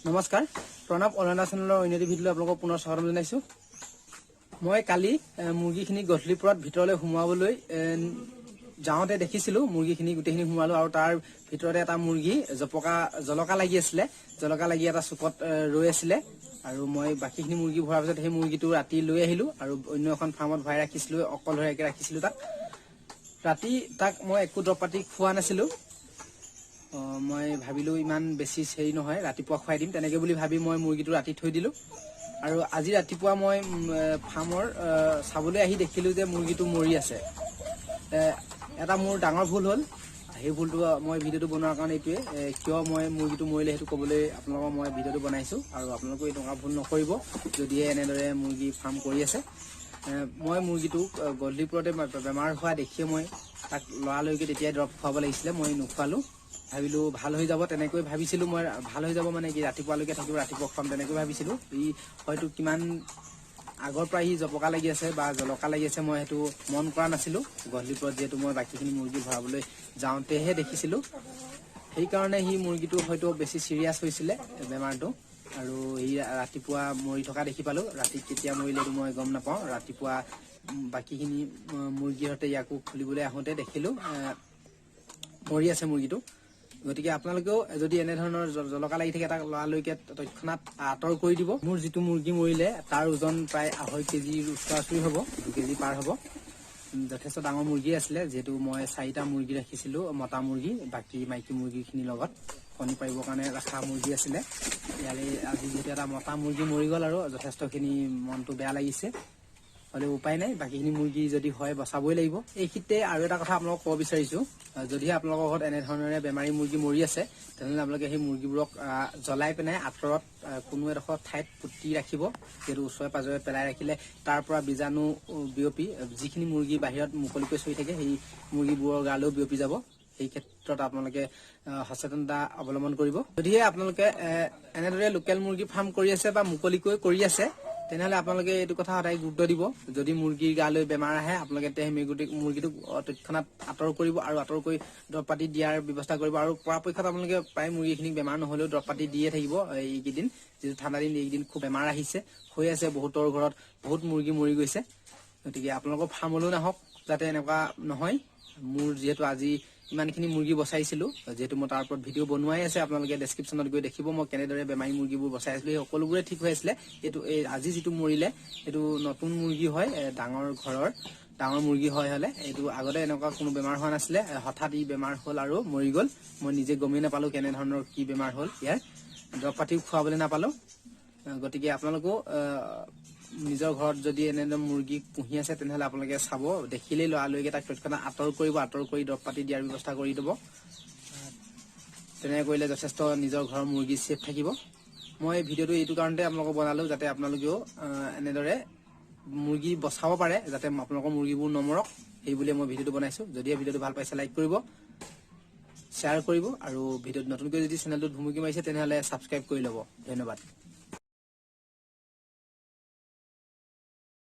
নমস্কাৰ, প্ৰণৱ অলৰাউণ্ডাৰ চেনেলৰ অন্য এটি ভিডিঅ'লৈ আপোনালোকক পুনৰ স্বাগতম জনাইছোঁ। মই কালি মুৰ্গীখিনি গধূলি পৰত ভিতৰলৈ সোমোৱাবলৈ যাওঁতে দেখিছিলোঁ, মুৰ্গীখিনি গোটেইখিনি সোমোৱালো আৰু তাৰ ভিতৰতে এটা মুৰ্গী জপকা জলকা লাগি আছিলে, জলকা লাগি এটা চুকত ৰৈ আছিলে। আৰু মই বাকীখিনি মুৰ্গী ভৰোৱাৰ পিছত সেই মুৰ্গীটো ৰাতি লৈ আহিলোঁ আৰু অন্য এখন ফাৰ্মত ভৰাই ৰাখিছিলোঁ, অকলশৰীয়াকৈ ৰাখিছিলোঁ তাক। ৰাতি তাক মই একো দৰৱ পাতি খোৱা নাছিলোঁ। মই ভাবিলোঁ ইমান বেছি হেৰি নহয়, ৰাতিপুৱা খুৱাই দিম তেনেকৈ বুলি ভাবি মই মুৰ্গীটো ৰাতি থৈ দিলোঁ। আৰু আজি ৰাতিপুৱা মই ফাৰ্মৰ চাবলৈ আহি দেখিলোঁ যে মুৰ্গীটো মৰি আছে। এটা মোৰ ডাঙৰ ভুল হ'ল। সেই ভুলটো মই ভিডিঅ'টো বনোৱাৰ কাৰণে এইটোৱে, কিয় মই মুৰ্গীটো মৰিলে সেইটো ক'বলৈ আপোনালোকক মই ভিডিঅ'টো বনাইছোঁ। আৰু আপোনালোকেও এনেকুৱা ভুল নকৰিব যদিহে এনেদৰে মুৰ্গী ফাৰ্ম কৰি আছে। মই মুৰ্গীটোক গধূলিপৰতে বেমাৰ হোৱা দেখিয়ে মই তাক লৰালৰিকৈ তেতিয়াই দৰৱ খুৱাব লাগিছিলে, মই নোখোৱালোঁ। ভাবিলোঁ ভাল হৈ যাব, তেনেকৈ ভাবিছিলোঁ মই। ভাল হৈ যাব মানে কি, ৰাতিপুৱালৈকে থাকিব, ৰাতিপুৱা খুৱাম তেনেকৈ ভাবিছিলোঁ। ই হয়তো কিমান আগৰ পৰা সি জপকা লাগি আছে বা জলকা লাগি আছে, মই সেইটো মন কৰা নাছিলোঁ। গধূলিপৰত যিহেতু মই বাকীখিনি মুৰ্গী ভৰাবলৈ যাওঁতেহে দেখিছিলোঁ, সেইকাৰণে সি মুৰ্গীটো হয়তো বেছি চিৰিয়াছ হৈছিলে বেমাৰটো। আৰু সি ৰাতিপুৱা মৰি থকা দেখি পালোঁ। ৰাতি কেতিয়া মৰিলে এইটো মই গম নাপাওঁ। ৰাতিপুৱা বাকীখিনি মুৰ্গীহঁতে ইয়াকো খুলিবলৈ আহোঁতে দেখিলোঁ মৰি আছে মুৰ্গীটো। গতিকে আপোনালোকেও যদি এনেধৰণৰ জলকা লাগি থাকে, তাক লৰালৰিকৈ তৎক্ষণাত আঁতৰ কৰি দিব। মোৰ যিটো মুৰ্গী মৰিলে তাৰ ওজন প্ৰায় 2.5 কেজিৰ ওচৰা ওচৰি হ'ব, 2 কেজি পাৰ হ'ব। যথেষ্ট ডাঙৰ মুৰ্গী আছিলে, যিহেতু মই 4টা মুৰ্গী ৰাখিছিলোঁ, মতা মুৰ্গী, বাকী মাইকী মুৰ্গীখিনিৰ লগত কণী পাৰিবৰ কাৰণে ৰখা মুৰ্গী আছিলে। ইয়াৰে আজি যিহেতু এটা মতা মুৰ্গী মৰি গ'ল আৰু যথেষ্টখিনি মনটো বেয়া লাগিছে। হ'লেও উপায় নাই, বাকীখিনি মুৰ্গী যদি হয় বচাবই লাগিব। এইখিনিতে আৰু এটা কথা আপোনালোকক ক'ব বিচাৰিছোঁ, যদিহে আপোনালোকৰ ঘৰত এনেধৰণেৰে বেমাৰী মুৰ্গী মৰি আছে, তেনেহ'লে আপোনালোকে সেই মুৰ্গীবোৰক জ্বলাই পেলাই আঁতৰত কোনো এডোখৰ ঠাইত পুতি ৰাখিব। যিহেতু ওচৰে পাজৰে পেলাই ৰাখিলে তাৰ পৰা বীজাণু বিয়পি যিখিনি মুৰ্গী বাহিৰত মুকলিকৈ চৰি থাকে সেই মুৰ্গীবোৰৰ গালৈও বিয়পি যাব। সেই ক্ষেত্ৰত আপোনালোকে সচেতনতা অৱলম্বন কৰিব। যদিহে আপোনালোকে এনেদৰে লোকেল মুৰ্গী ফাৰ্ম কৰি আছে বা মুকলিকৈ কৰি আছে, তেনেহ'লে আপোনালোকে এইটো কথা সদায় গুৰুত্ব দিব। যদি মুৰ্গীৰ গালৈ বেমাৰ আহে, আপোনালোকে সেই মুৰ্গীটোক তৎক্ষণাত আঁতৰ কৰিব আৰু আঁতৰ কৰি দৰৱ পাতি দিয়াৰ ব্যৱস্থা কৰিব। আৰু পৰাপক্ষত আপোনালোকে প্ৰায় মুৰ্গীখিনিক বেমাৰ নহ'লেও দৰৱ পাতি দিয়ে থাকিব। এইকেইদিন যিটো ঠাণ্ডা দিন, এইকেইদিন খুব বেমাৰ আহিছে, হৈ আছে, বহুতৰ ঘৰত বহুত মুৰ্গী মৰি গৈছে। গতিকে আপোনালোকৰ ফাৰ্মলৈও নাহক যাতে এনেকুৱা নহয়। মোৰ যিহেতু আজি ইমানখিনি মুৰ্গী বচাইছিলোঁ, যিহেতু মই তাৰ ওপৰত ভিডিঅ' বনোৱাই আছে, আপোনালোকে ডেছক্ৰিপশ্যনত গৈ দেখিব মই কেনেদৰে বেমাৰী মুৰ্গীবোৰ বচাই আছিলোঁ। সেই সকলোবোৰে ঠিক হৈ আছিলে। এই আজি যিটো মৰিলে এইটো নতুন মুৰ্গী হয়, ডাঙৰ ঘৰৰ ডাঙৰ মুৰ্গী হয়। হ'লে এইটো আগতে এনেকুৱা কোনো বেমাৰ হোৱা নাছিলে, হঠাৎ ই বেমাৰ হ'ল আৰু মৰি গ'ল। মই নিজে গমেই নাপালোঁ কেনেধৰণৰ কি বেমাৰ হ'ল, ইয়াৰ দৰৱ পাতিও খুৱাবলৈ নাপালোঁ। গতিকে আপোনালোকেও নিজৰ ঘৰত যদি এনেদৰে মুৰ্গী পুহি আছে, তেনেহ'লে আপোনালোকে চাব, দেখিলেই লৰালৰিকৈ তাক তৎক্ষণাত আঁতৰ কৰিব, আঁতৰ কৰি দৰৱ পাতি দিয়াৰ ব্যৱস্থা কৰি দিব। তেনেকৈ কৰিলে যথেষ্ট নিজৰ ঘৰৰ মুৰ্গী ছেফ থাকিব। মই ভিডিঅ'টো এইটো কাৰণতে আপোনালোকক বনালোঁ যাতে আপোনালোকেও এনেদৰে মুৰ্গী বচাব পাৰে, যাতে আপোনালোকৰ মুৰ্গীবোৰ নমৰক, সেই বুলিয়ে মই ভিডিঅ'টো বনাইছোঁ। যদিহে ভিডিঅ'টো ভাল পাইছে লাইক কৰিব, শ্বেয়াৰ কৰিব আৰু ভিডিঅ'টো নতুনকৈ যদি চেনেলটোত ভুমুকি মাৰিছে তেনেহ'লে ছাবস্ক্ৰাইব কৰি ল'ব। ধন্যবাদ।